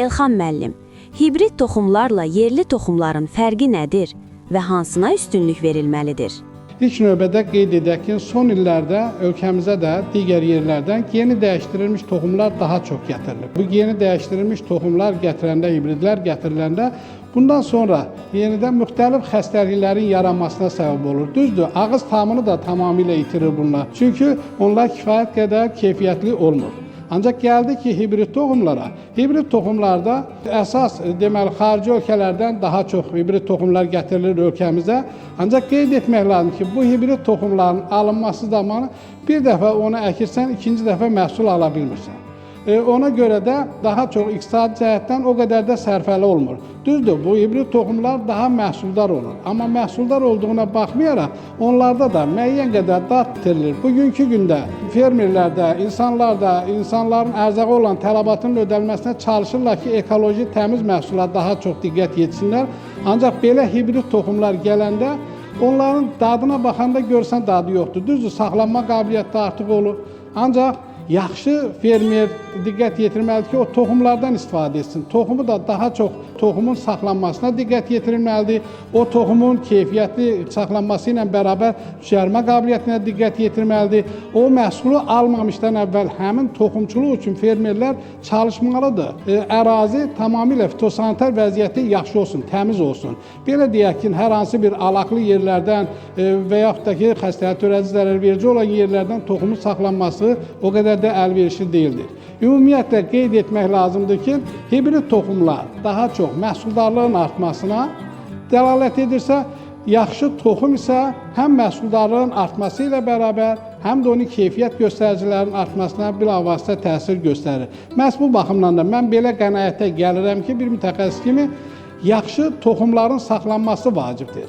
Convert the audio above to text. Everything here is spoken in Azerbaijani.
Elxan müəllim, hibrid toxumlarla yerli toxumların fərqi nədir və hansına üstünlük verilməlidir? İlk növbədə qeyd edək ki, son illərdə ölkəmizə də digər yerlərdən geni dəyişdirilmiş toxumlar daha çox gətirilir. Bu geni dəyişdirilmiş toxumlar gətirəndə, hibridlər gətiriləndə bundan sonra yenidən müxtəlif xəstəliklərin yaranmasına səbəb olur. Düzdür, ağız tamını da tamamilə itirir bunlar. Çünki onlar kifayət qədər keyfiyyətli olmur. Ancaq gəldi ki, hibrid toxumlara. Hibrid toxumlarda əsas deməli xarici ölkələrdən daha çox hibrid toxumlar gətirilir ölkəmizə. Ancaq qeyd etmək lazım ki, bu hibrid toxumların alınması zamanı bir dəfə onu əkirsən, ikinci dəfə məhsul ala bilmirsən. Ona görə də daha çox iqtisadi cəhətdən o qədər də sərfəli olmur. Düzdür, bu hibrid toxumlar daha məhsuldar olur. Amma məhsuldar olduğuna baxmayaraq onlarda da müəyyən qədər dad itirilir. Bugünkü gündə fermerlər də, insanlar da, insanların ərzağa olan tələbatının ödənilməsinə çalışırlar ki, ekoloji təmiz məhsula daha çox diqqət yetsinlər. Ancaq belə hibrid toxumlar gələndə onların dadına baxanda görsən dadı yoxdur. Düzdür, saxlanma qabiliyyəti də artıq olur. Ancaq yaxşı fermer diqqət yetirməlidir ki, o toxumlardan istifadə etsin. Toxumu da daha çox toxumun saxlanmasına diqqət yetirilməlidir. O toxumun keyfiyyətli saxlanması ilə bərabər cücərmə qabiliyyətinə diqqət yetirməlidir. O məhsulu almamışdan əvvəl həmin toxumçuluq üçün fermerlər çalışmalıdır. Ərazi tamamilə fitosanitar vəziyyəti yaxşı olsun, təmiz olsun. Belə deyək ki, hər hansı bir alaqlı yerlərdən və yaxud da ki, xəstəlik törədici zərərverici olan yerlərdən toxumun saxlanması o qədər də əlverişli deyildir. Ümumiyyətlə qeyd etmək lazımdır ki, hibrid toxumlar daha çox məhsuldarlığın artmasına dəlalət edirsə, yaxşı toxum isə həm məhsuldarlığın artması ilə bərabər, həm də onun keyfiyyət göstəricilərinin artmasına bilavasitə təsir göstərir. Məhz bu baxımdan da mən belə qənaətə gəlirəm ki, bir mütəxəssis kimi yaxşı toxumların saxlanması vacibdir.